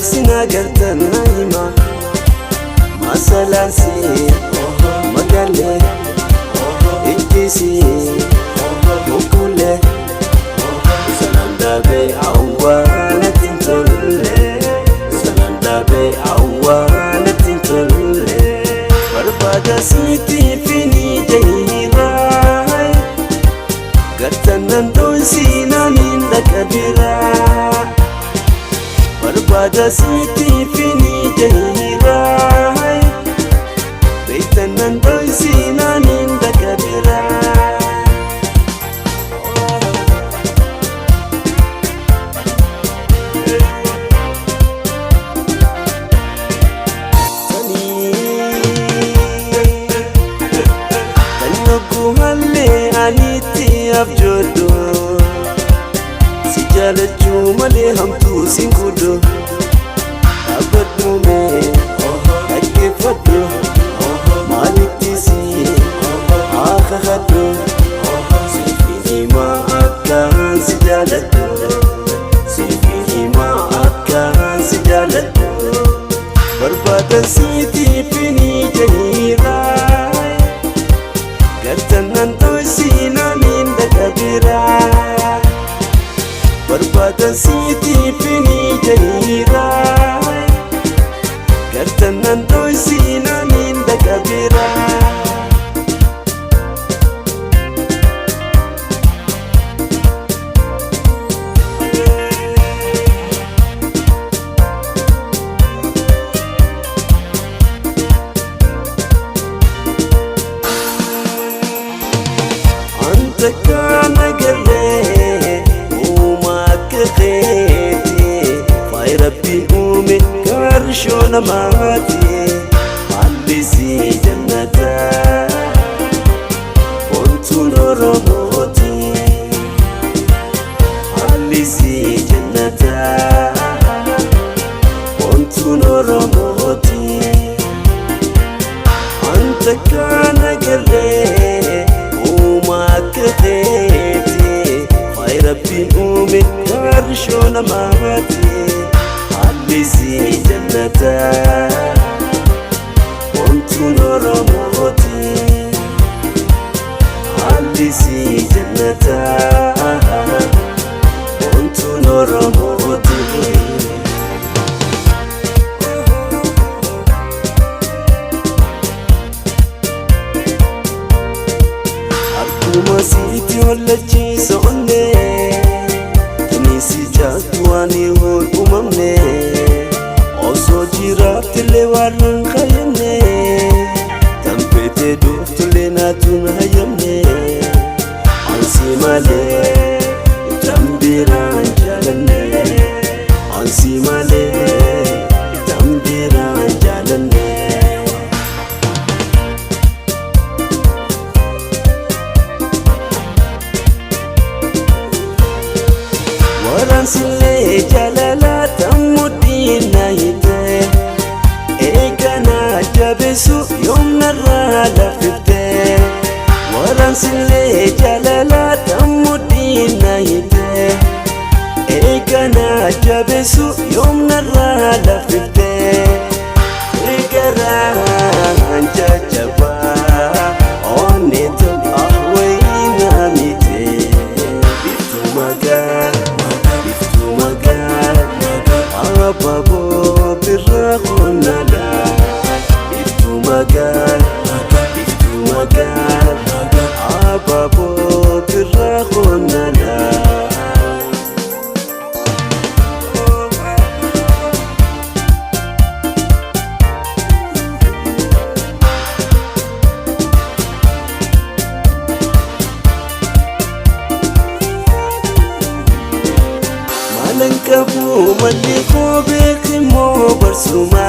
Isin agartan na hima Masalaansi magaalee ijjisi mukkulee Sanaan dhaabee hawwaa natti hin tolle Sanaan dhaabee hawwaa natti hin tolle Barbaada sitti fini jahiraa Gartannan dho'isinaan hin dhaqabiraa Barbaada sitti fini jahiraa Beektannan dho'isinaan hin dhaqabiraa Kan dhuggumallee anitti abjoodhu Si jaalachuu malee hamtuu sin guddu Dhaabbadhu mee dhaggeeffadhu Maalitti si haa kakadhu Siif himaa akkaan si jaaladhu Siif himaa akkaan si jaaladhu Barbaada sitti fini jahiraa Gartannan dho'isinaan hin dhaqabiraa Barbaada sitti fini jahiraa Gartannan dho'isinaan hin dhaqabiraa Anta kana garee uumaa akka keeti Faayi rabbiin uume qarshoo namaati Haalli sii jannataa Ontuun Oromooti Haalli sii jannataa Ontuun Oromooti Anta kana garee uumaa akka keeti Faayi rabbiin uume qarshoo namaati Haalli sii jannataa Ontuun Oromooti Haalli sii jannataa Ontuun Oromooti Akkuma sitti hollachiisa onnee Tanisi jaattu waan hin uumamne Osoo jiraattillee waan hin qayyamne Tanfeetee duuftullee naatuun hayyamne Ansi malee tan biraan jaalanne Ansi malee tan biraan jaalanne Waraansillee jaalala tammudhiin na hidhe Eegana jabeessu yoomnarraa laffifte Waraansillee jaalala tammudhiin na hidhe Eegana jabeessu yoomnarraa laffifte Eegaraan jajjabaa onnee tolaa wayinaa mite Biftuu magaa biftuu magaa abaaboo birraa qonnaadha Biftuu magaa biftuu magaa abaaboo birraa qonnaadha. Maalan qabu malli koo beekimmoo barsuma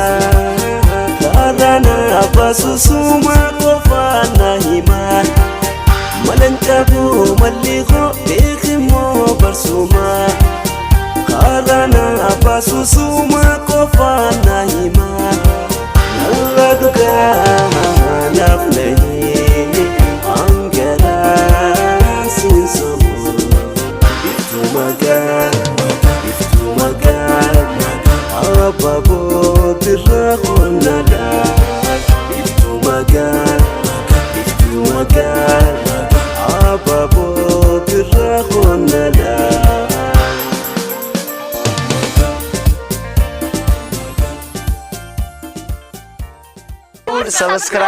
Karaa na baasu suma qofaa na hima Maalan qabu malli koo beekimmoo barsuma Karaa na baasu suma qofaa na hima Narra dhugaa naaf nahee hangaraa siin sobu Biftuu magaa biftuu magaa. Magaala abaaboo birraa honnalaa. Subscribe.